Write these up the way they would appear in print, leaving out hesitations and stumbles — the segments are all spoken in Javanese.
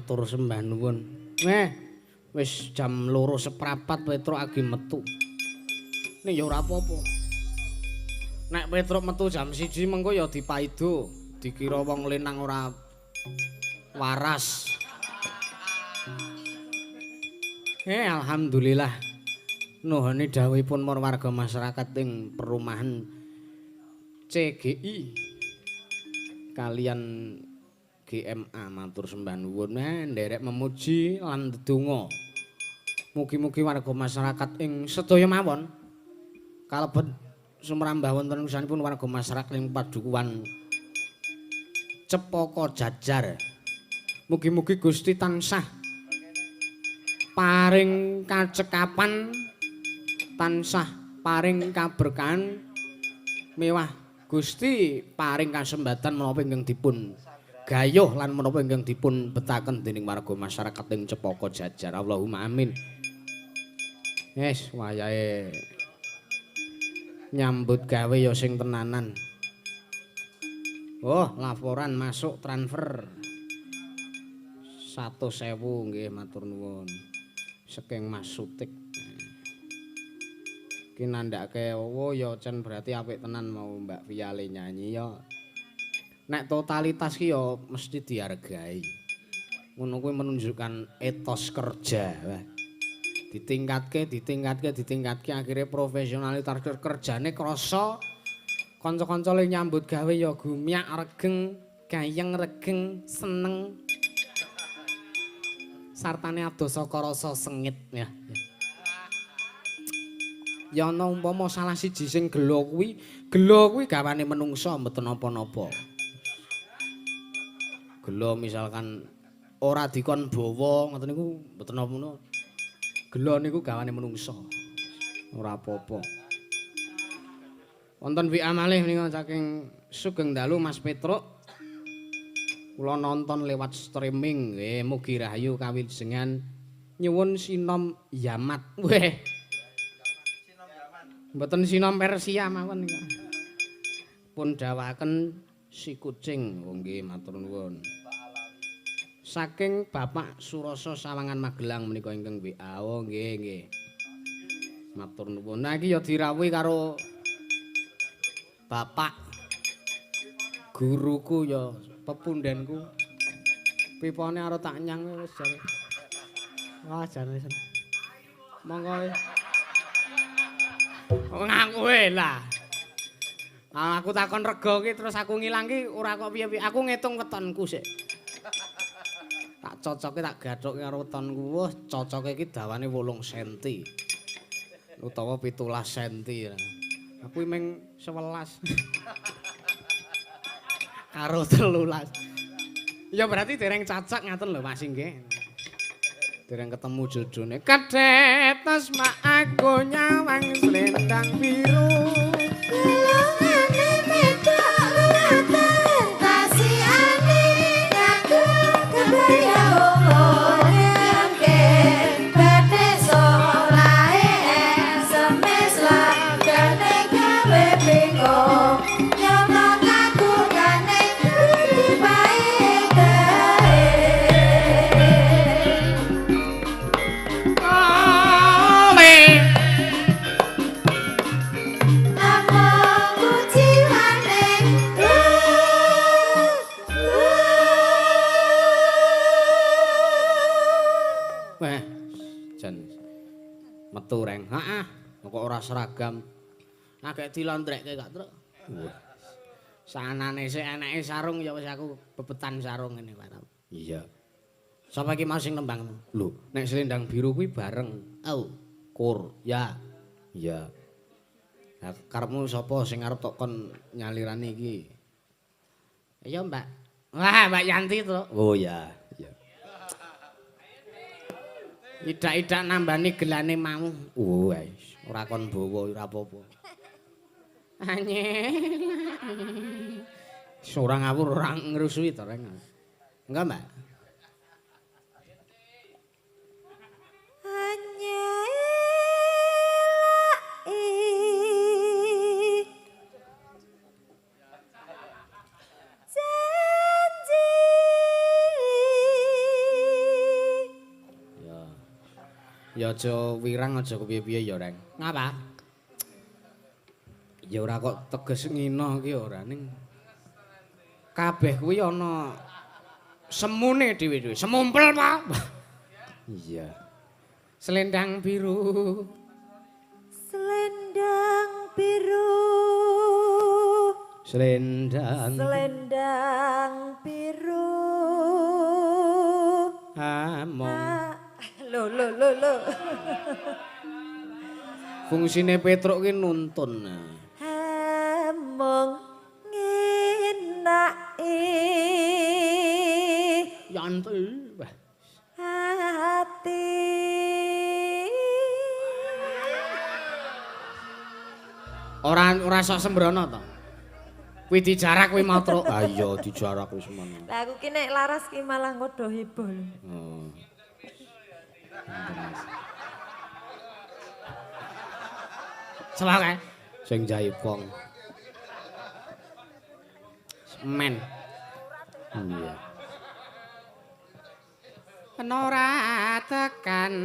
Matur sembah nuwun. Wis jam 2:15 Petruk agi metu. Ning ya ora apa-apa. Nek Petruk metu jam 1 mengko ya dipaido, dikira wong lenang ora waras. Alhamdulillah. Nuhoni dawuhipun para warga masyarakat ing perumahan CGI kalian GMA matur sembah nuwun nderek memuji lan ndedonga. Mugi-mugi warga masyarakat ing sedaya mawon kalebet sumrambah wonten usanipun warga masyarakat ing padukuhan Cepaka Jajar. Mugi-mugi Gusti tansah paring kacekapan, tansah paring kaberkahan, mewah Gusti paring kasembatan menapa ingkang dipun gayuh lan menapa ingkang dipun betaken dening warga masyarakat ing Cepaka Jajar. Allahumma amin. Wis wayahe nyambut gawe ya sing tenanan. Oh, laporan masuk transfer 100.000 nggih matur nuwun. Saking Mas Sutik. Ki nandhake oh ya cen berarti apik tenan mau Mbak Viale nyanyi ya. Nek totalitas ki ya mesti dihargai. Ngono kuwi menunjukkan etos kerja. Ditingkatke, ditingkatke, ditingkatke akhirnya profesionalitas kerjane krasa. Kanca-kanca le nyambut gawe ya gumyak regeng, gayeng regeng, seneng. Sartane adoh saka rasa sengit ya. Ya ana umpama salah siji sing gelo kuwi gawane menungsa mboten napa-napa. Gelo misalkan ora dikon bawa ngoten niku mboten napa-napa. Gelo niku gawane menungsa. Ora apa-apa. Wonten WA malih menika saking Sugeng Dalu Mas Petruk. Kula nonton lewat streaming nggih, mugi rahayu kawilujengan nyuwun sinom Yamat. Weh. Mboten sinom Persia mawon niku. Pun dawaken si kucing. Oh nggih matur nuwun. Saking Bapak Surasa Sawangan Magelang menika ingkang WA. Oh nggih nggih. Matur nuwun. Nah iki ya dirawuhi karo Bapak guruku ya pepundenku. Pipone arep tak nyang wis jare. Wah jane. Monggo wis. Ngaku lah. Aku takon rega ki terus aku ngilang ki ora kok piye-piye. Aku ngitung wetonku sik. Tak cocoke tak gathuke karo wetonku. Wah, cocoke iki dawane 8 cm. Utawa 17 cm. Aku ming 11. Karo 13. Ya berarti dereng cacak ngaten lho Mas nggih. Dereng ketemu jojone. Kedhetes mak aku nyawang slendang biru. Golongane wedok luwatan kasiane aku kebaya ngake badhe solahe SMS lagane gawe bingung nyata kagungane dipae gae. Metu reng. Heeh, kok ora seragam. Agek dilondrekke gak, Truk. Sanane sik eneke sarung ya wis aku bebetan sarung ngene Pak. Iya. Sapa iki mau sing nembang? Lho, nek selendang biru kuwi bareng. Oh, kur. Ya. Iya. Lah karepmu sapa sing arep tok kon nyalirane iki? Iya, Mbak. Wah, Mbak Yanti, Truk. Oh iya. Iya. Idak-idak nambani gelane mau. Oh, wis ora kon bawa ora apa-apa. Anyel. Ora ngawur ora ngrusui to, Reng. Enggak, Mbak. Janji. Ya aja wirang aja kepiye-piye ya, Reng. Ngapa? Ya ora kok teges ngino ki ora ning kabeh kuwi ana semune dhewe-dhewe. Semumpel, Pak. Iya. Selendang biru. Selendang biru. Selendang. Selendang biru. Among. Lho lho lho lho. Fungsine Petruk ki nuntun. Among ngenaki. Yanti. Ati. Ora sok sembrono to. Kuwi dijarak kuwi mau truk. Ah iya dijarak kuwi semono. Lah aku ki nek laras ki malah ngodo heboh. Oh. Salah kae sing jaipong. Men. Iya. Ora tekan.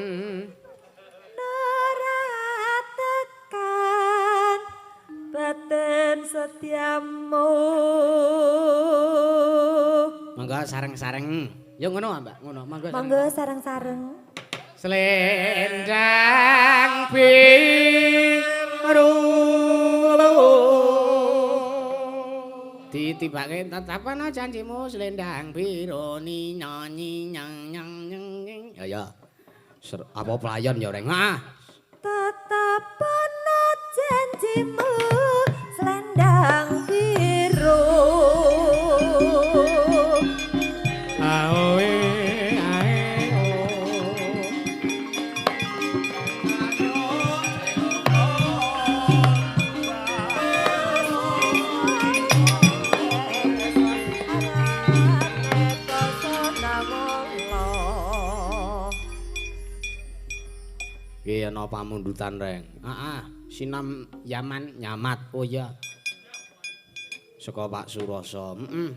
Ora tekan baten setiamu. Monggo sareng-sareng. Ya ngono, Mbak, ngono. Monggo. Monggo sareng-sareng. Selendang biru. Ditibake tetapana janjimu selendang biru ni nyanyi nyang nyang nyang. Ya ya. Apa pelayon ya, Reng? Ah. Tetapana janjimu selendang biru. Aoe ae o. Ki ana pamundutan, Reng. Heeh, Sinam Yaman nyamat. Oh iya. Saka Pak Surasa. Heeh.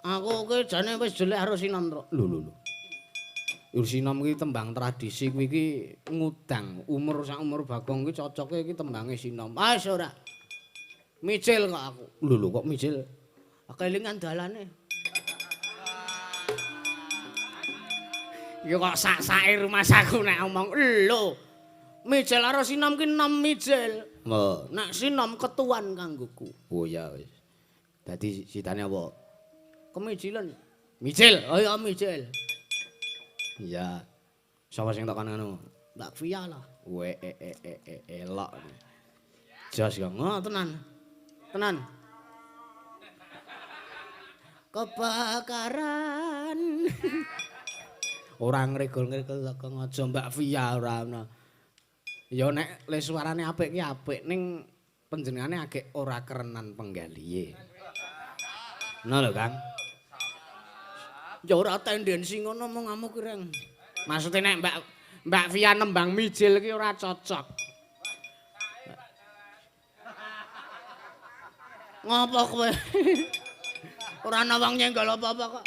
Aku ki jane wis jelek karo Sinom, Truk. Lho lho lho. Sinom ki tembang tradisi kuwi ki ngudang umur sak umur Bagong ki cocoke iki tembange Sinom. Ah wis ora. Mijil kok aku. Lho lho kok mijil? Kelingan dalane. Ya kok sak-sake rumasaku nek omong lho. Mijil karo Sinom ki nom mijil. Lho, nek Sinom ketuan kanggoku. Oh ya wis. Dadi sitane apa? Kemijilan. Mijil. Oh iya mijil. Iya. Sapa sing tekan ngono? Mbak Via lah. We e e e e elok. Jos kok. Oh, tenan. Tenan. Kebakaran. Ora ngregol-ngregol kok aja Mbak Via ora ana. Ya nek le suarane apik ki apik ning panjenengane agek ora kerenan penggalihe. Ngono lho, Kang. Ya ora tendensi ngono mung ngamuk ki, Reng. Maksude nek Mbak Via nembang mijil ki ora cocok. Ngopo kowe? Ora ana wong nyenggol apa-apa kok.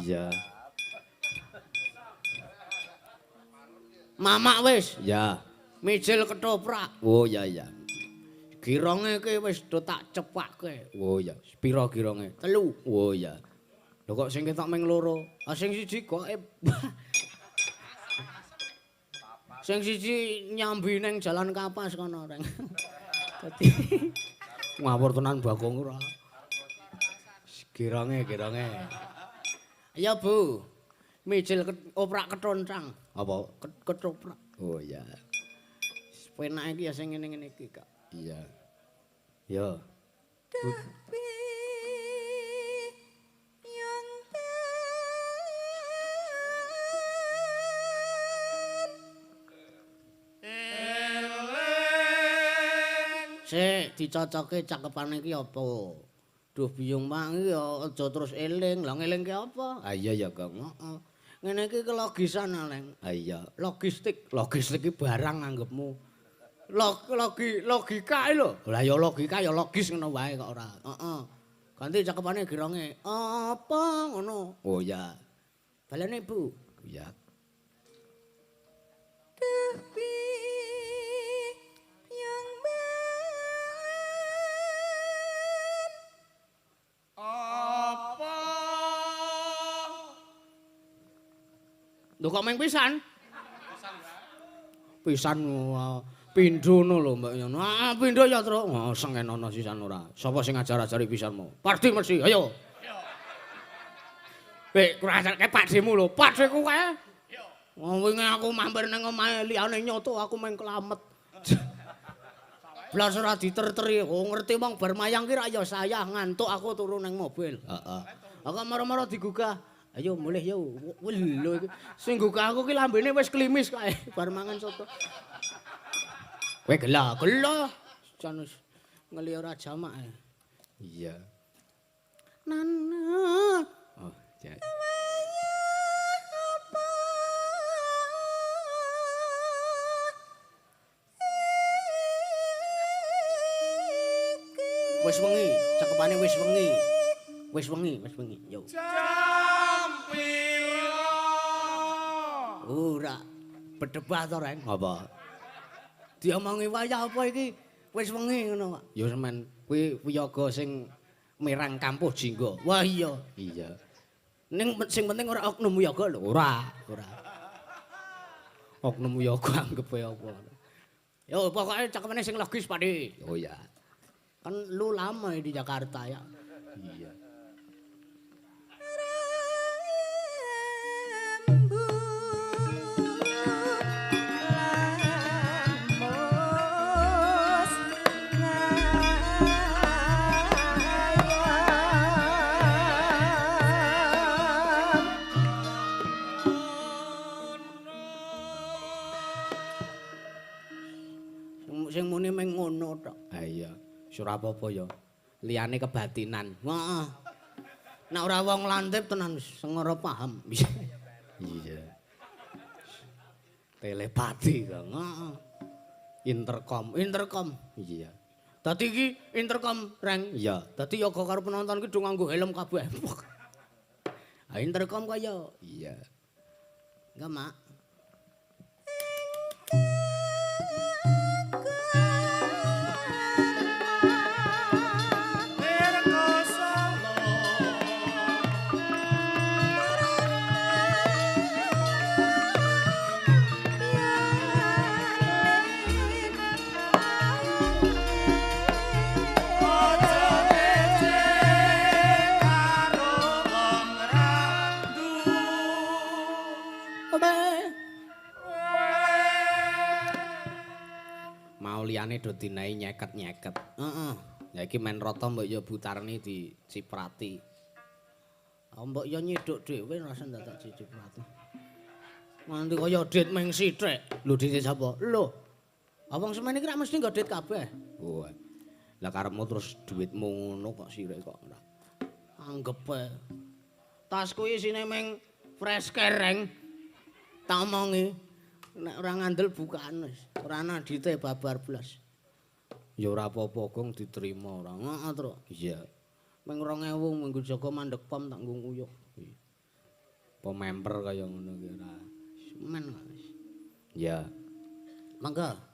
Iya. Mamak wis. Ya. Mijil ketoprak. Oh iya iya. Gironge ki wis do tak cepake. Oh iya. Pira gironge? 3. Oh iya. Lho kok sing ketok ming 2? Ah sing siji gaib. Sing siji nyambi ning Jalan Kapas kono, Reng. Dadi ngawur tenan Bagong ora. Gironge, gironge. Ya, Bu. Mijil oprak ketoncang. Apa? Ketoprak. Oh iya. Penak iki ya sing ngene-ngene iki kok. Iya. Ya. Sik dicocoke cakepane iki apa? Duh biyung mang iki ya aja terus eling. Lah ngelingke apa? Ah iya ya, Kang. Heeh. Ngene iki kelogisan, Leng. Ah iya, logistik. Logistik iki barang anggepmu. Logika lho. Lah ya logika ya logis ngono wae kok ora. Heeh. Ganti cakepane gironge. Apa ngono? Oh iya. Balene, Bu. Iya. Duh biyung ben. Apa? Lho kok meng pisan? Pisan pindho ngono lho mbak ngono. Ah pindho ya, Truk. Oh, sengenono sisan ora. Sapa sing ngajar-ajari pisanmu? Pardi mesti, ayo. Weh, kurang ajar kae pakdemu lho. Pakdeku kae. Wong wingi aku mampir nang omahe liyane nyoto aku meng kelamet. Blas ora diterteri. Oh ngerti wong bar mayang ki ra ya sayah ngantuk aku turu nang mobil. Heeh. Aku moro-moro digugah. Ayo mulih yo. Lho iki sing gugah aku ki lambene wis klimis kae bar mangan soto. Kowe gela, gela. Jan wis ngeli ora jamak. Iya. Nana. Oh, ja. Wis wengi, cakepane wis wengi. Wis wengi, wis wengi. Yo. Jam piro? Ora. Bedebah to, Reng. Apa? Diomongi wayah apa iki? Wis wengi ngono, Pak. Ya semen kuwi wiyaga sing merang kampuh jingga. Wah iya. Iya. Ning sing penting ora oknum wiyaga lho. Ora, ora. Oknum wiyaga anggepe apa. Yo pokoke cakepane sing logis, Pak Di. Oh iya. Kan lu lama di Jakarta ya. Iya. Sing muni meng ngono tok. Ha iya, ora apa-apa ya. Liyane kebatinan. Heeh. Nek ora wong lantip tenan wis ora paham. Iya. Telepati kok. Heeh. Interkom, interkom. Iya. Dadi iki interkom, Reng. Iya. Dadi yoga karo penonton ki do nganggo helm kabeh. Ha interkom kaya. Iya. Enggak, Mak. Mau liyane do dinahi nyeket-nyeket. Heeh. Ya iki men rata mbok ya butarni diciprati. Mbok ya nyiduk dhewe rasa ndadak diciprati. Nganti kaya dit meng sithik. Lho dit sapa? Lho. Wong semene iki rak mesti nggo dit kabeh. Oh. Lah karepmu terus duitmu ngono kok sirik kok ora. Anggepe. Tasku isine meng fresh kereng. Tak omongi. Nek ora ngandel bukaan wis, ora ana dite babar blas. Ya ora apa-apa, Gong diterima ora. Heeh, Truk. Iya. Meng 2000 minggu jaga mandek pom tak nggo nguyuh. Iya. Apa memper kaya ngono ki ora. Men wis. Iya. Mangga.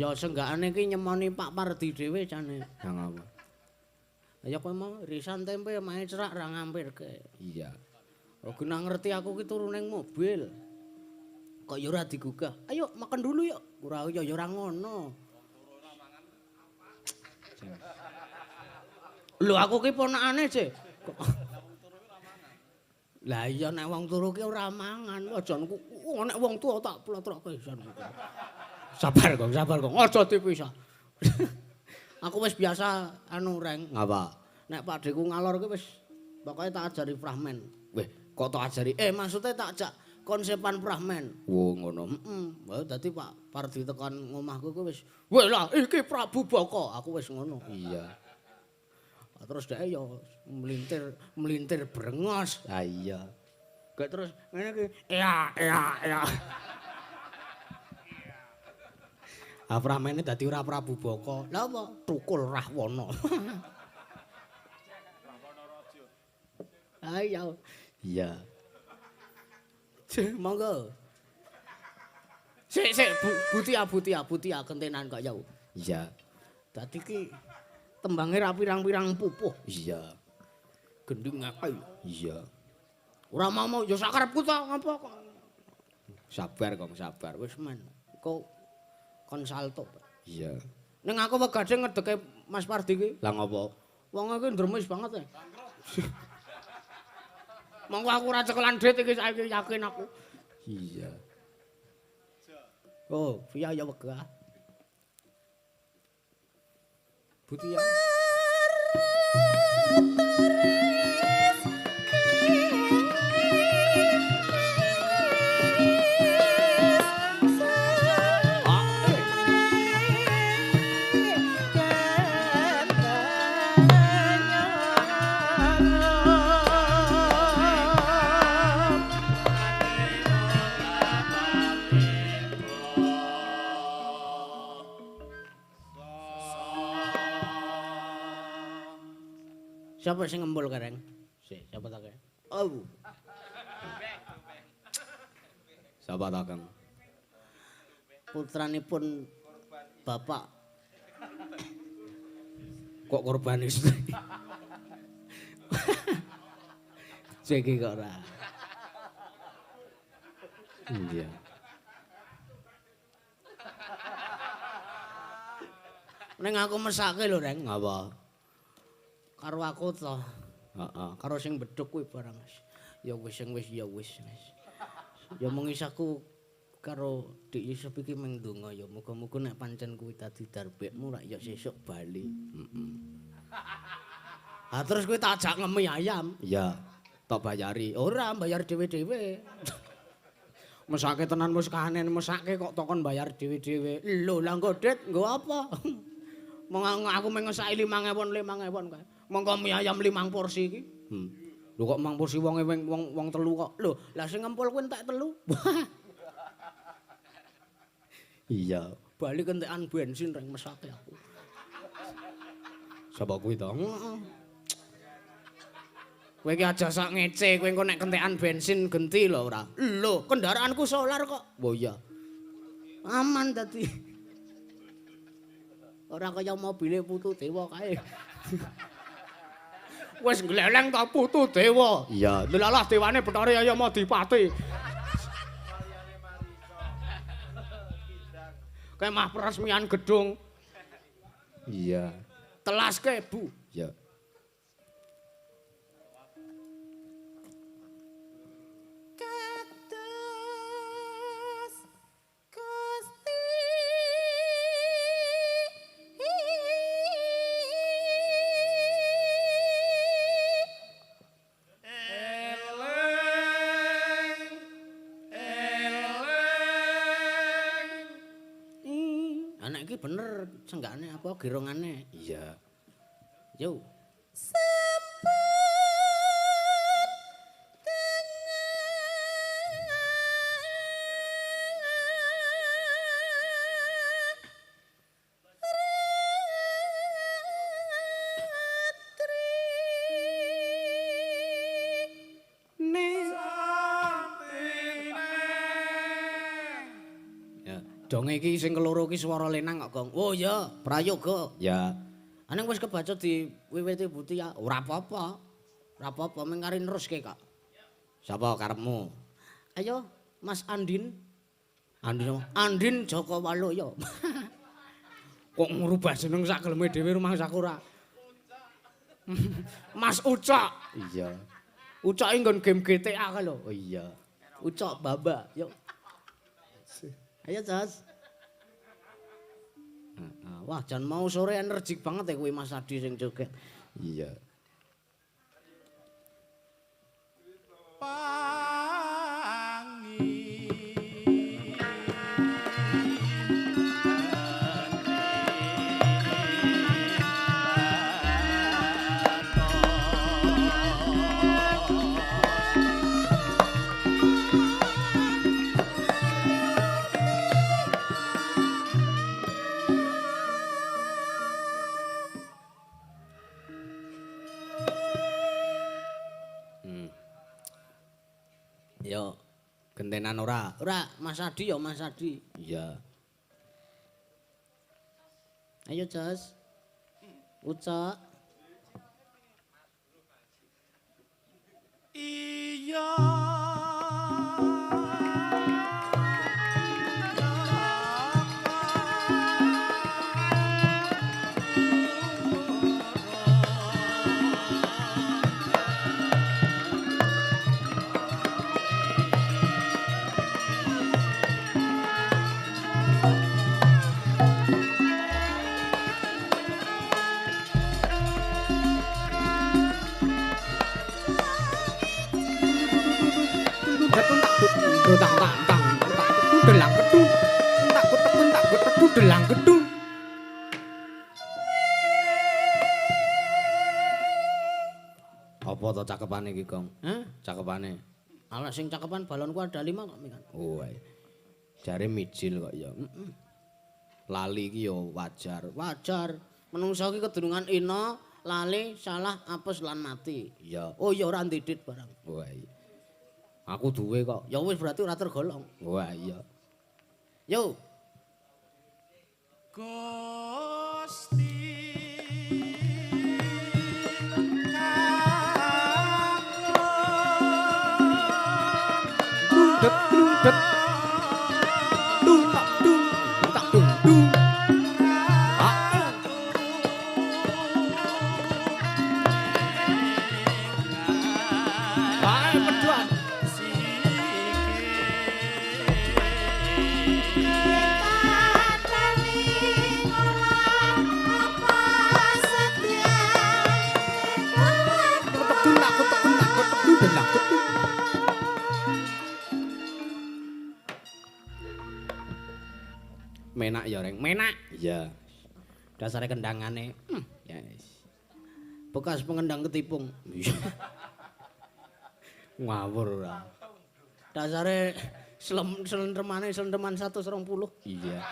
Ya senggakane iki nyemoni Pak Pardi dhewe jane. Ha ngapa? Ya kowe mau risan tempe mae cerak ra ngampirke. Iya. Oh genah ngerti aku ki turu ning mobil. Kok ya ora digugah. Ayo makan dulu yuk. Ora ya ya ora ngono. Lho aku ki ponakane, Cek. Lah iya nek wong turu ki ora mangan. Aja niku nek wong tuwa tak plotroke isan. Sabar kok, sabar kok. Aja dipisah. Aku wis biasa anu Reng. Ngapa? Nek pakdeku ngalor ki wis pokoke tak ajari fragmen. Weh, kok tak ajari? Maksudnya tak ajak Konsepan Prahmen. Wo ngono. Heeh. Wah dadi Pak Pardi tekan ngomahku kuwi wis, "Weh lah iki Prabu Baka." Aku wis ngono. Iya. Terus dhek ya melintir brengos. Ha iya. Gak terus ngene iki, "Ya ya ya." Ah Prahmene dadi ora Prabu Baka. Lah apa? Tukul Rahwana. Rahwana Raja. Ayo. Iya. Monggo. Sik sik Butia Butia Butia gentenan kok ya. Iya. Dadi ki tembange ra pirang-pirang pupuh. Iya. Gending akeh. Iya. Ora mau ya sakarepku ta ngapa kok. Sabar kok sabar wis men. Kok kon salto. Iya. Ning aku wegade ngedeke Mas Pardi ki. Lah ngopo? Wong iki ndremis banget e. Monggo aku ora cekelan dhit iki saiki yakin aku. Iya. Oh, Via ya wegah. Butia. Siapa sing ngembul kareng? Sik, siapa ta kae? Oh. Siapa ta, Kang? Putranipun Bapak. Kok korban istri? Sik iki kok ora. Iya. Ning aku mesake lho, Reng. Ngapa? Karo aku to. Heeh, karo sing bedhug kuwi barang. Ya wis sing wis ya wis. Ya mung isaku karo Dik Yusuf iki mung ndonga ya muga-muga nek pancen kuwi dadi darbekmu rak ya sesuk bali. Heeh. Ha terus kuwi tak ajak ngemi ayam. Iya. Tok bayari. Ora bayar dhewe-dhewe. Mesake tenan wis kanen mesake kok tokon bayar dhewe-dhewe. Lho lah nggo Dit, nggo apa? Mong aku mung ngesaki 5.000 5.000 kae. Mongko mie ayam 5 porsi iki. Lho kok 5 porsi wonge wong wong telu kok. Lho, lah sing ngempul kuwi entek telu. Iya, bali kentekan bensin reng mesake aku. Sapa kuwi to? Heeh. Kowe iki aja sak ngece, kowe engko nek kentekan bensin genti lho ora. Lho, kendaraanku solar kok. Oh iya. Aman dadi. Ora kaya mobile Putu Dewa kae. Wis gleleng ta Putu Dewa. Iya, delalah dewane Bathara Yaya Madipati. Kemah peresmian gedung. Iya. Telaske, Bu. Iya. Kados Gusti Eleng eleng. Anak iki bener senggane apa girongane? Iya. Yo. Sampun Ya, donge iki sing keloro iki swara lenang kok, Gong. Oh iya, prayoga. Ya. Aneng wis kebaca di wiwiti buti ya. Ora apa-apa. Ora apa-apa, mung kari neruske kok. Sapa karepmu? Ayo, Mas Andin. Andin apa? Andin Joko Waluyo. Kok ngrubah jeneng sak geleme dhewe rumangsaku ora. Mas Ucok. Iya. Ucok iki nggon game GTA kae lho. Oh iya. Ucok Baba, yuk. Ayo, Jos. Wah, jan mau sore energik banget ya kuwi Mas Adi sing joget. Iya. Pangi. Gentenan ora? Ora, Mas Adi ya Mas Adi. Iya. Ayo, Jos. Ucok. Iya. Delang gedung. Apa to cakepane iki, Gong? Hah? Cakepane. Ala sing cakepan balonku ada 5 kok mikan. Oh, wae. Jare mijil kok ya. Heeh. Lali iki ya wajar. Wajar. Menungso iki kedurungan ina, lali, salah, apes lan mati. Iya. Oh ya ora ndidit barang. Wae. Aku duwe kok. Ya wis berarti ora tergolong. Wah, iya. Yo. Gusti Dek dek dung tak dung tak dung dung. Bae pedhuan. Menak ya, Reng. Menak. Iya. Dasare kendangane. Yes. Bekas pengendang ketipung. Iya. Ngawur ora. Dasare slentremane slentreman 120. Iya.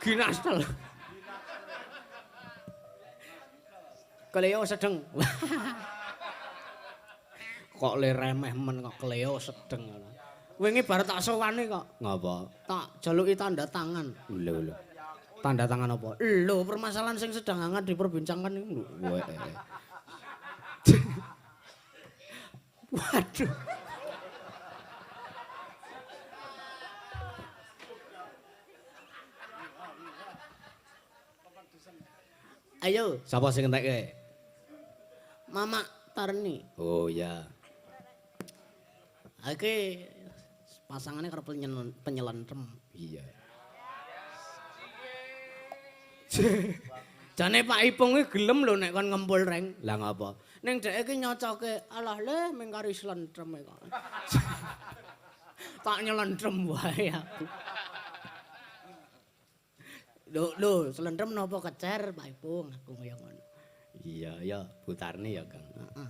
Ginastel. Kleo sedeng. Kok le remeh men kok Kleo sedeng ngono. Wingi bar tak sowane kok. Ngapa? Tak jaluki tanda tangan. Lho lho. Tanda tangan apa? Lho, permasalahan sing sedang hangat diperbincangkan iku lho. Waduh. Ayo, sapa sing entekke? Mama Tarni. Oh iya. Oke. Pasangannya karo penyelentem. Iya. Jane Pak Ipung kuwi gelem lho nek kon ngempul, Reng. Lah ngapa? Ning dhek iki nyocoke, alah le ming kari slentrem kok. Tak nyelentrem wae aku. Lho, lho, slentrem napa kecer Pak Ipung aku kaya ngono. Iya, ya, Bu Tarni ya, Kang. Heeh.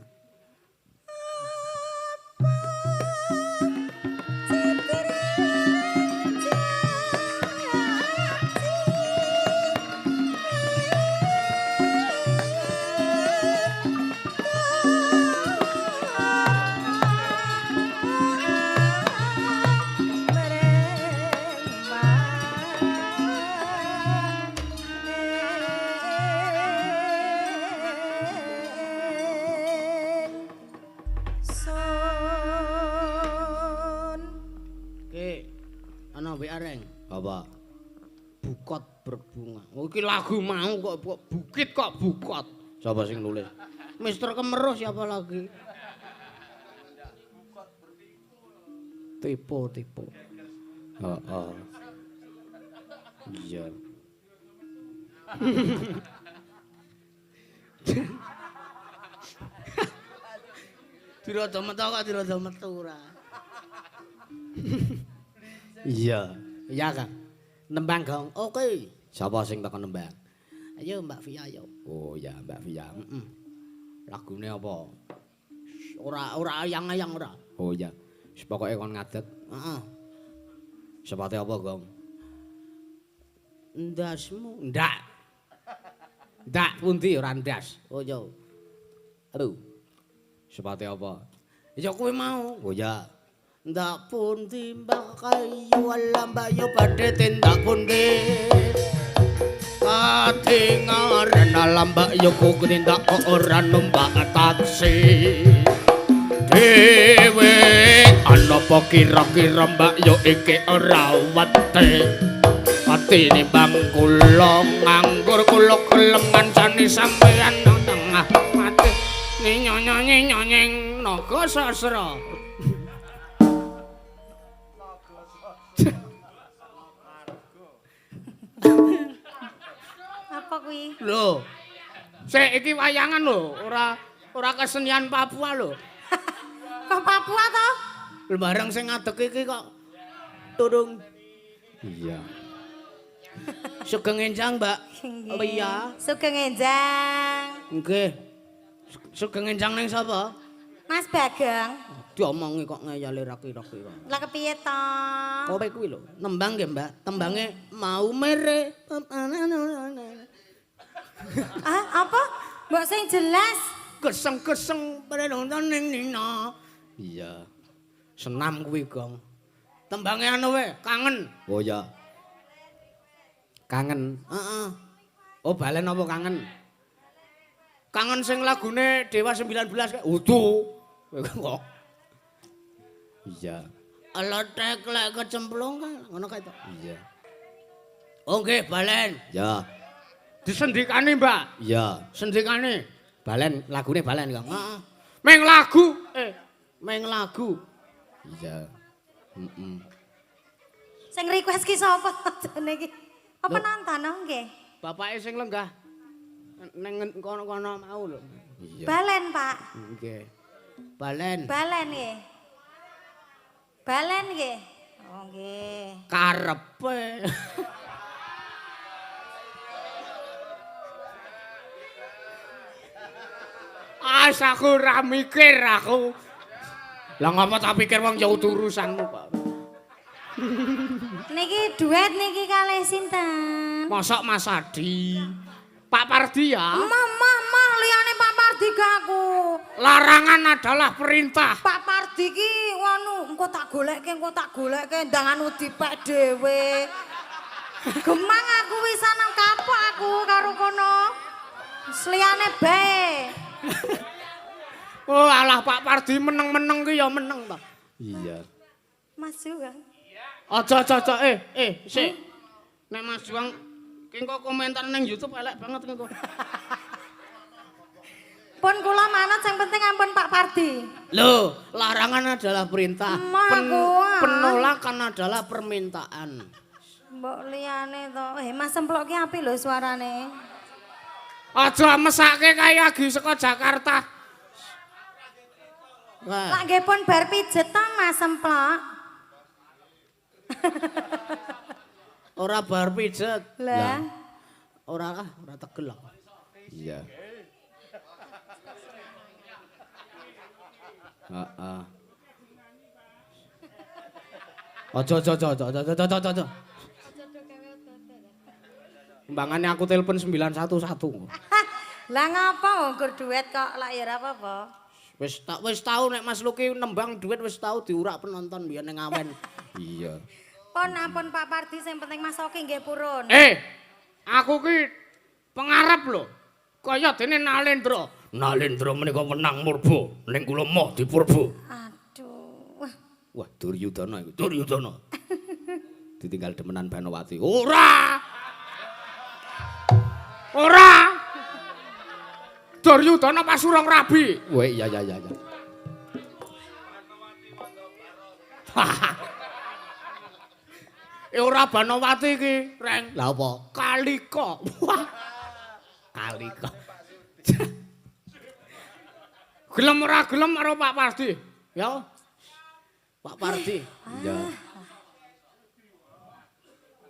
Apa? Bukot berbunga. Oh, iki lagu mau kok bukit kok bukot. Siapa sing nulis? Mister Kemeruh siapa lagi? Tipe. Heeh. Iya. Dirada metu kok dirada metu ora. Iya. Iya, Kang. Nembang, Gong. Oke. Sapa sing teko nembang? Ayo Mbak Via, ayo. Oh ya, Mbak Via. Heeh. Lagune apa? Ora ayang-ayang ora. Oh iya. Wis pokoke kon ngadeg. Heeh. Sepate apa, Gong? Ndasmu. Ndak. Ndak pundi ora ndas. Oh iya. Aduh. Sepate apa? Ya kowe mau. Oh ya. Ndak pundi Mbak Kayu ala Mbak Yu badhe tindak pundi. Katingaren ala Mbak Yu ku tindak kok ora numpak taksi. Dewe ana apa kira-kira Mbak Yu iki ora wete. Atine bang kula nganggur kula gelem ngancani sampeyan nang tengah mati. Nyonyonyonyeng naga sasra. Apa kuwi? Lho. Sik iki wayangan lho, ora kesenian Papua lho. Kok Papua to? Lho bareng sing ngadeg iki kok turung. Iya. Sugeng enjang, Mbak. Nggih. Iya. Sugeng enjang. Nggih. Sugeng enjang ning sapa? Mas Bageng. Diomongi kok ngeyale ra kira-kira. Lah kepiye to? Kowe kuwi lho, nembang nggih, Mbak. Tembange mau mere. Ah, apa? Mbok sing jelas. Geseng-geseng prenonton ning Nina. Iya. Senam kuwi, Gong. Tembange anu we, kangen. Oh iya. Kangen. Heeh. Oh, balen apa kangen? Kangen sing lagune Dewa 19 kae. Udu. Kok. Iya. Eletek lek kecemplung kan ngono kae to. Iya. Oh nggih, balen. Ya. Disendikane, Mbak. Iya. Sendikane. Balen, lagune balen, Kang. Heeh. Meng lagu. Meng lagu. Iya. Heeh. Sing request ki sapa jane iki? Apa nonton nggih? Bapake sing lenggah ning kono-kono mau lho. Iya. Balen, Pak. Nggih. Balen. Balen nggih. Balen nggih. Oh nggih. Karepe. As aku ora mikir aku. Lah ngapa tak pikir wong ya urusanmu, Pak. Niki duet niki kalih sinten? Mosok Mas Adi. Pak Pardi ya? Mah mah mah liyane Pak Pardi gak aku. Larangan adalah perintah. Pak Pardi ki ngono, engko tak golekke ndang anu dipek dhewe. Gemang aku wisan nang kapok aku karo kono. Liyane bae. Oh alah Pak Pardi meneng-meneng ki ya meneng ta. Iya. Mas Juang. Aja aja aja sik. Nek Mas Juang ki engko komentar ning YouTube elek banget engko. Pun kula manut sing penting ampun Pak Pardi. Lho, larangan adalah perintah. Penolakan adalah permintaan. Mbok liyane to. Mas Semplok ki apik lho suarane. Aja mesake kae agi saka Jakarta. Lah nggih pun bar pijet to Mas Semplok. Ora bar pijet. Lah ora ah, ora tegel aku. Iya. Heeh. Aja aja aja aja aja aja aja. Mbangane aku telepon 911. Lah ngapa wong gur duet kok lak ya ora apa-apa. Wis tau nek Mas Luki nembang duet wis tau diurak penonton biyen ning awen. Iya. Pun ampun Pak Pardi sing penting Mas Oki nggih purun. Aku ki pengarep lho. Kaya dene Nalendra. Nalendra menika menang murba ning kula moh dipurba. Aduh. Wah, Duryudana iku. Duryudana. Ditinggal demenan Banowati. Ora. Ora. Duryudana pas urung rabi. Wah, iya iya iya. Ora Banowati iki, Reng. Lah apa? Kalika. Wah. Kalika. Gelem ora gelem karo Pak Pardi. Ya. Pak Pardi. Iya.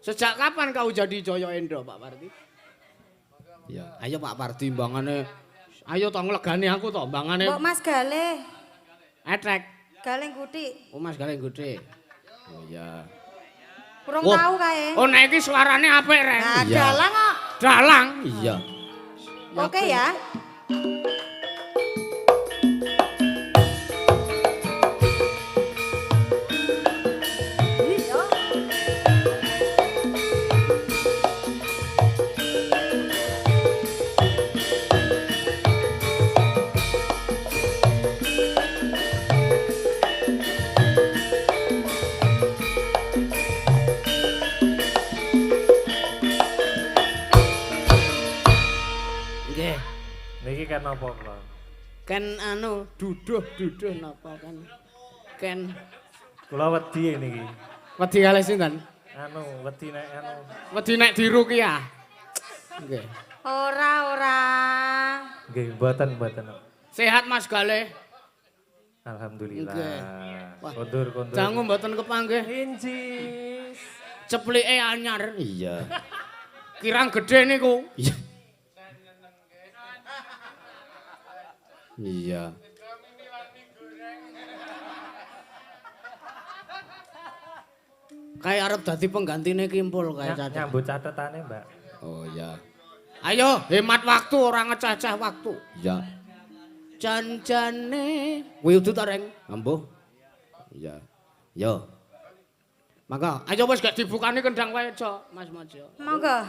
Sejak kapan kau jadi Jaya Endra, Pak Pardi? Iya. Ayo Pak Pardi mbangane. Ayo to nglegani aku to mbangane. Mbok Mas Galih. Etrek. Galih Guthik. Oh, Mas Galih Guthik. Oh iya. Kurang tahu kae. Oh, nek iki suarane apik, Reng. Nah, dalang kok. Dalang. Iya. Oke ya. Nggih. Niki kan napa kula? Ken anu duduh-duduh napa kan? Ken kula wedi niki. Wedi kalih sinten? Anu wedi nek anu. Wedi nek diruqyah. Nggih. Ora ora. Nggih, mboten mboten. Sehat Mas Galih. Alhamdulillah. Nggih. Kondur kondur. Dangu mboten kepanggih. Injis. Ceplike anyar. Iya. Kirang gedhe niku. Iya. Iya. Kayak arep dadi penggantine Kimpul kae caca. Nyambut catetane, Mbak. Oh iya. Ayo hemat waktu ora ngecacah waktu. Iya. Janjane kuwi udu ta, Reng? Ambuh. Iya. Yo. Mangga, ayo wis gak dibukani kendang wae aja, Mas Mojo. Monggo.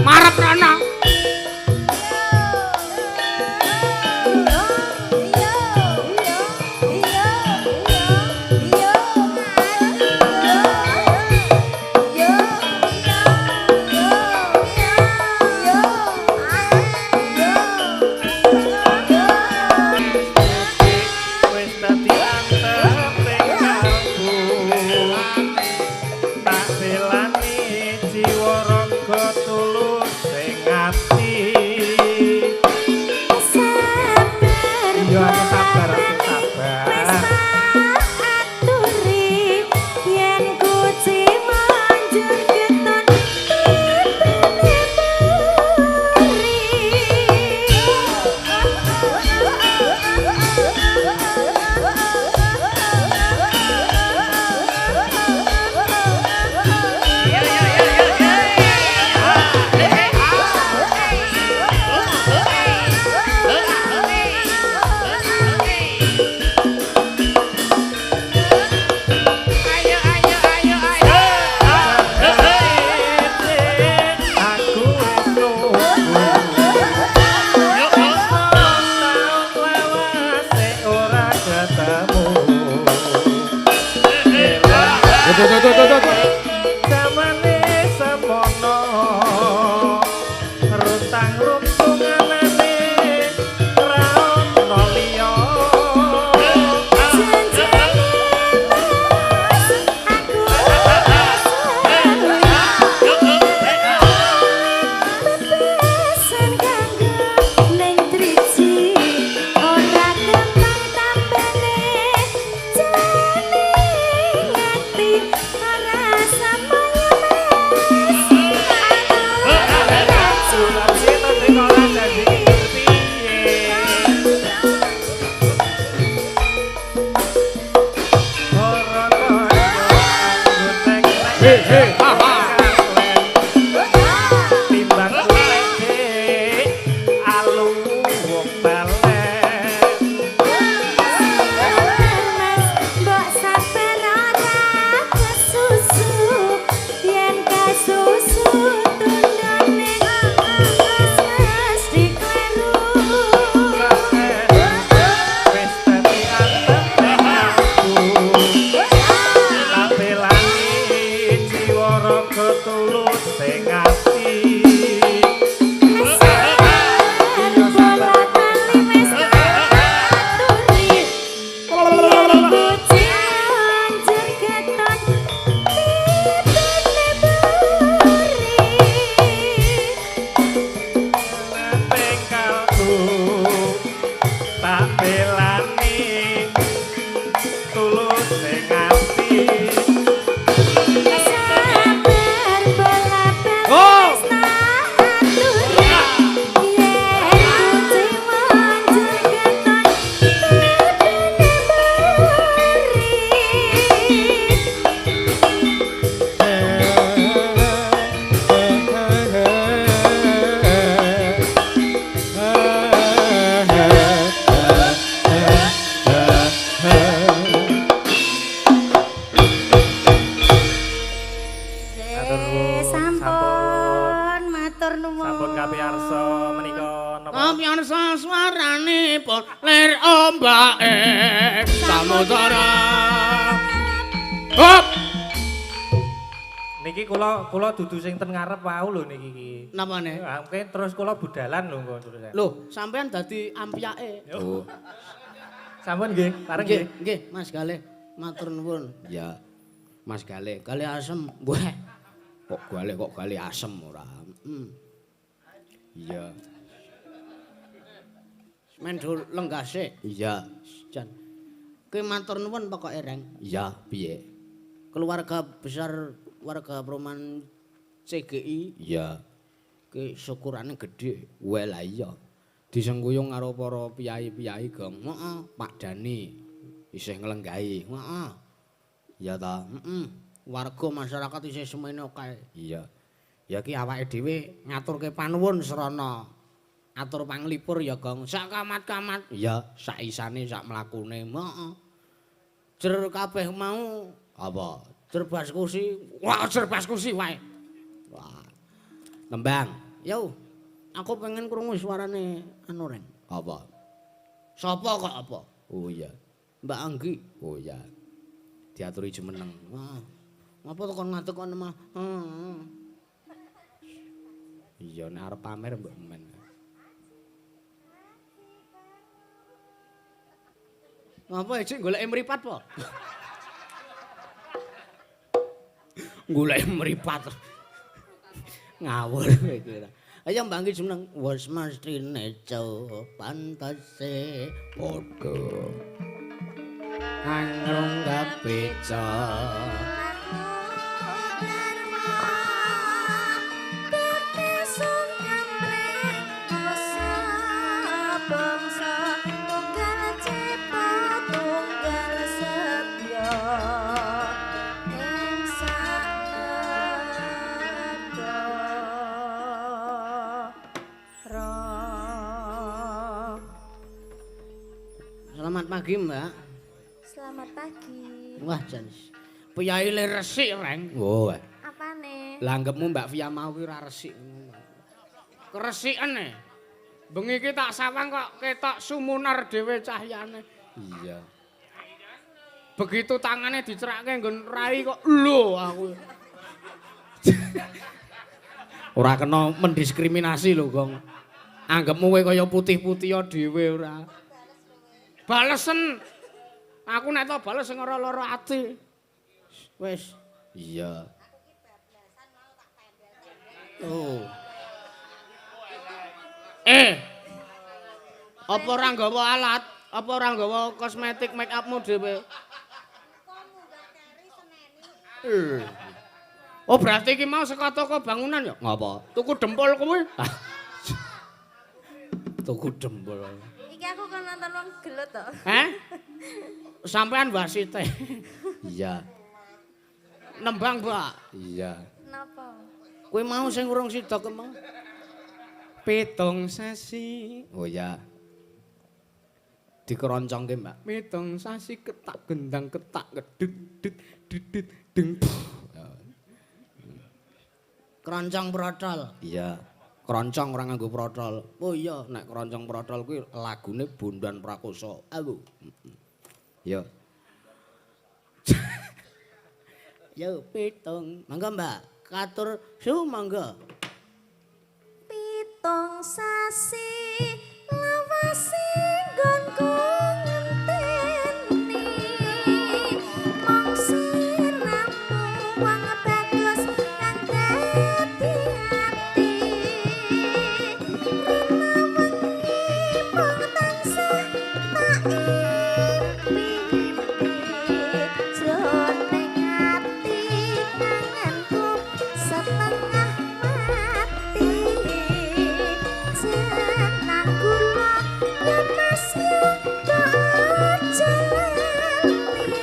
Marep rono. Wis dadi antep ing kalbu. Tak belani jiwa raga tulus sing ati. Iya, aku sabar, aku sabar. Aku wis nunggu. Taun lawase ora ketemu. Tuh tuh tuh tuh tuh. Zamane semono runtang runtunganane ra ono liya. krasa swaranipun lir ombake samudra. Hop. Niki kula dudu sing ten ngarep wau lho niki iki. Napane? Ah, mungkin terus kula budalan lho engko terusan. Lho, sampean dadi ampyake. Oh. Sampun nggih, pareng nggih. Nggih, Mas Galih, matur nuwun. Ya. Mas Galih, Galih asem. Wah. Kok Galih asem ora. Iya. Mendo lenggah sik. Iya. Jan. Kowe matur nuwun pokoke, Reng. Iya, piye? Keluarga besar warga perumahan CGI. Iya. Ki syukurane gedhe. Weh lah iya. Disengkuyung karo para piyai-piyai, Gong. Heeh, Pak Dani isih nglenggahi. Heeh. Iya ta? Heeh. Warga masyarakat isih semene kae. Iya. Ya ki awake dhewe ngaturke panuwun srana atur panglipur ya, Gong. Sak kamat-kamat. Iya, sak isane sak mlakune. Heeh. Jer kabeh mau apa? Jerbas kursi. Wah, jerbas kursi wae. Wah. Nembang. Yo. Aku pengen krungu suarane anu, Reng. Apa? Sapa kok apa? Oh iya. Mbak Anggi. Oh iya. Diaturi jumeneng. Wah. Ngapa to kon ngadeg kon mah? Heeh. Iya nek arep pamer mbok men. Ngapa ijik goleki mripat po? Goleki mripat. Ngawur kowe iki. Ayo Mbak Anggi jumeneng. Wis mestine pantese padha. Angrung kabeca. Selamat pagi, Mbak. Selamat pagi. Wah, jan. Piyai le resik, Reng. Oh. Apane? Langgepmu Mbak Via mau ki ora resik. Keresiken e. Bengi iki tak sawang kok ketok sumunar dhewe cahyane. Iya. Begitu tangane dicerake nggon rai kok lho aku. Ora kena mendiskriminasi lho, Gong. Anggepmu kowe kaya putih-putih dhewe ora. Balesen. Aku nek to bales sing ora lara ati. Wis. Iya. Oh. Apa ora nggawa alat? Apa ora nggawa kosmetik make upmu dhewe? Oh, berarti iki mau saka toko bangunan ya? Ngapa? Tuku dempul kuwi. Tuku dempul. Iki aku kan nonton wong gelut to. Heh? Sampean wasite. Iya. Nembang, Mbak. Iya. Napa? Kowe mau sing urung sida kemeng. 7 sasi. Oh iya. Dikeroncongke, Mbak. 7 sasi ketak gendang ketak kedut dut dut deng. Keroncong protol. Iya. Keroncong ora nganggo protol. Oh iya, nek keroncong protol kuwi lagune Bondan Prakoso. Awu. Yo. Yo pitung. Mangga, Mbak. Katur su mangga. 7 sasi lawase nggonku ngenteni. Mung siramu wong bagus kang dadi ati. Rina wengi mung tansah tak impi-impi. Jroning ati kangenku setengah mati. Jenang kula ya Mas ya aja lali.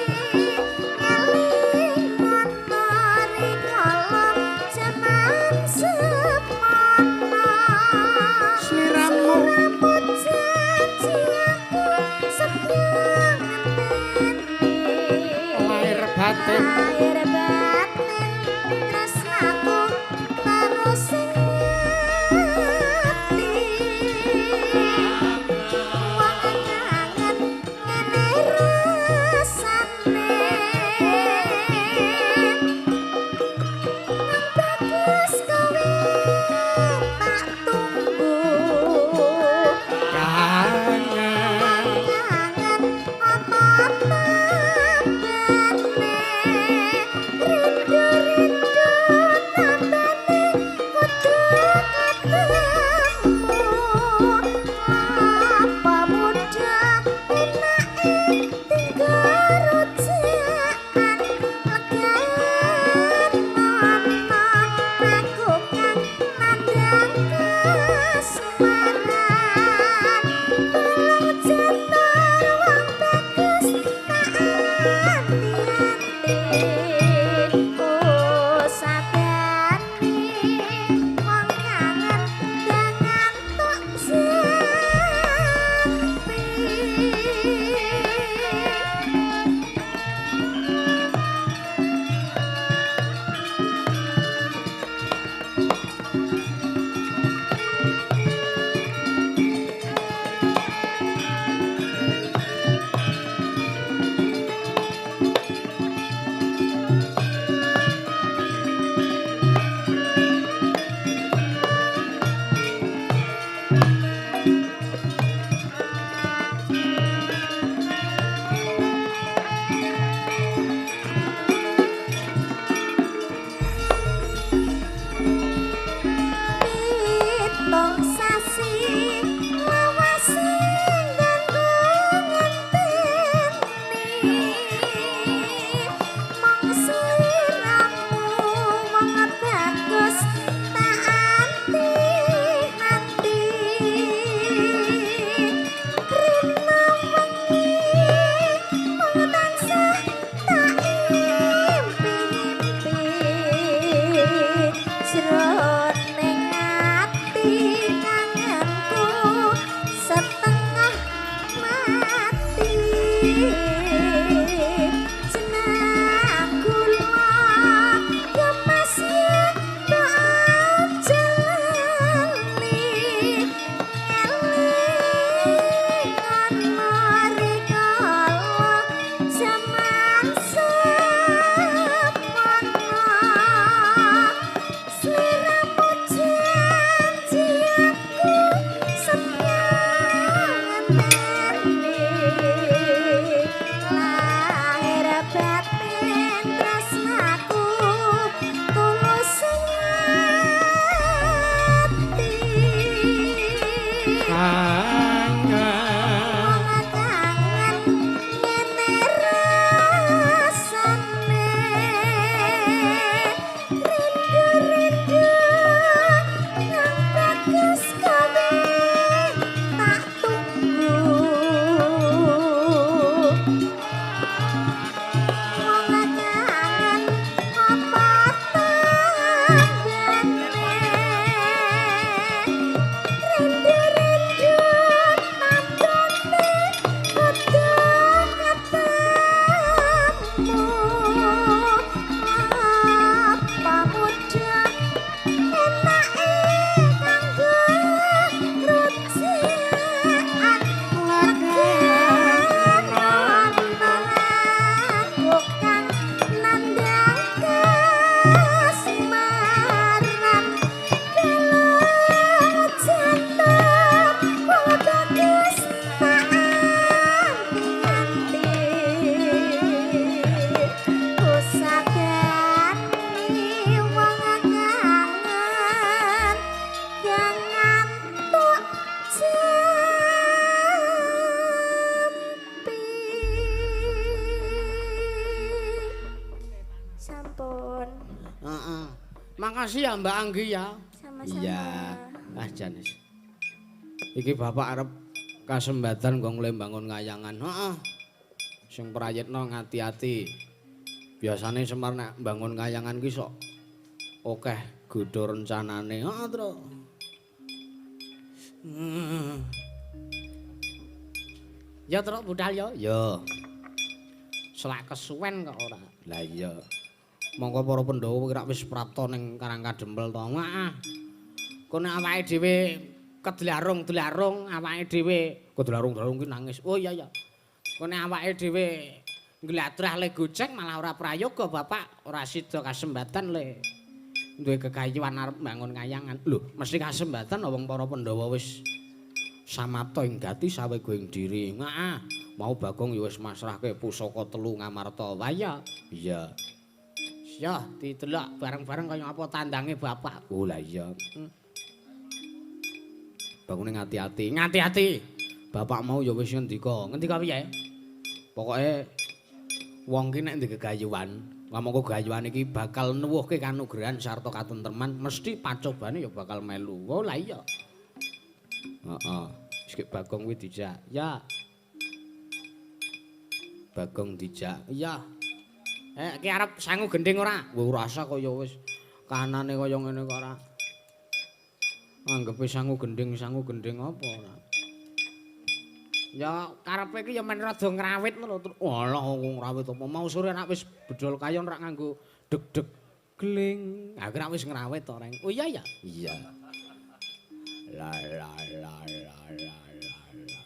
Eling ana rikala jaman semono. Sliramu Sliramu janji aku setya. Makasih ya Mbak Anggi ya. Sama-sama. Iya. Ah Janis. Iki bapak arep kasembatan nggo nglembangun kayangan. Heeh. Sing prayitna ngati-ati. Biasane Semar nek mbangun kayangan ki sok akeh godha rencanane. Heeh, Tru. Ya Tru budal ya. Ya. Selak kesuwen kok ora. Lah iya. Monggo para Pandhawa rak wis prapta ning Karang Kadempel to. Wah. Kono awake dhewe kedlarung-dlarung awake dhewe kedlarung-dlarung ki nangis. Oh iya iya. Kono awake dhewe ngladrah le goceng malah ora prayoga bapak ora sida kasembatan le duwe kekayuan arep mbangun kayangan. Lho, mesti kasembatan wong para Pandhawa wis samapta ing gati sawega ing diri. Heeh. Mau Bagong ya wis masrahke pusaka telu Ngamarta. Wah iya. Iya. Ya, didelok bareng-bareng kaya apa tandange bapak. Oh lah iya. Bagone ngati-ati, ngati-ati. Bapak mau ya wis ngendika. Ngendika piye? Pokoke wong ki nek ndek gegayuhan, ngamangka gayuhan iki bakal nuwuhke kanugrahan sarta katentreman, mesti pacobane ya bakal melu. Oh lah iya. Heeh. Wis Bagong kuwi dijak. Ya. Bagong dijak. Iya. Ki arep sangu gendhing ora? Wah, ora usah kaya wis kanane kaya ngene kok ora. Anggepe sangu gendhing apa ora. Ya karepe iki ya men rada ngrawit ngono lho. Alah ngrawit apa mau sore nek wis bedol kayon rak nganggo deg-deg gling. Ha rak wis ngrawit to, Reng. Oh iya ya. Iya. La la la la la la.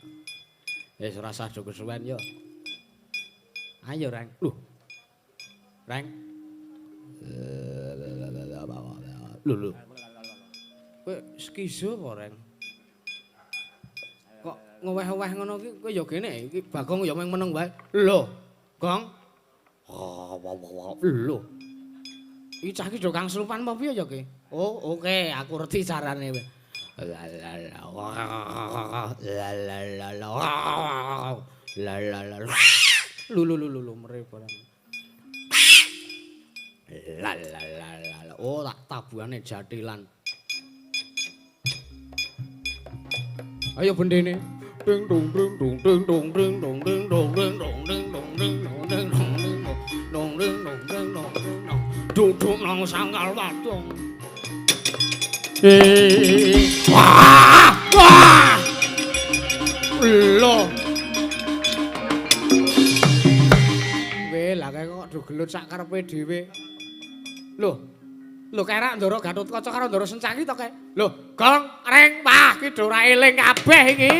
Wis ora usah do kesuwen yo. Ayo, Reng. Lho. Reng. Lho lho. Kowe skizo apa, Reng? Kok ngoweh-oweh ngono iki kowe ya gene iki Bagong ya mung meneng wae. Lho, Gong. Lho. Iki cah iki do kang slupan apa piye ya ki? Oh, oke, aku ngerti carane. La la la. La la la la. La la la. Lho lho lho lho mere barang. La la la la. Oh, tak tabuhane jathilan. Ayo bendene. Ding dong ding dong ding dong ding dong ding dong ding dong ding dong ding dong ding dong ding dong ding dong ding dong ding dong. Duduk nang sangkal wadong. Wah! Wah! Lho. Weh, lah kok do gelut sak karepe dhewe. Lho. Lho kae rak Ndara Gatotkaca karo Ndara Sencaki to kae. Lho, Gong, Reng, wah iki do ora eling kabeh iki.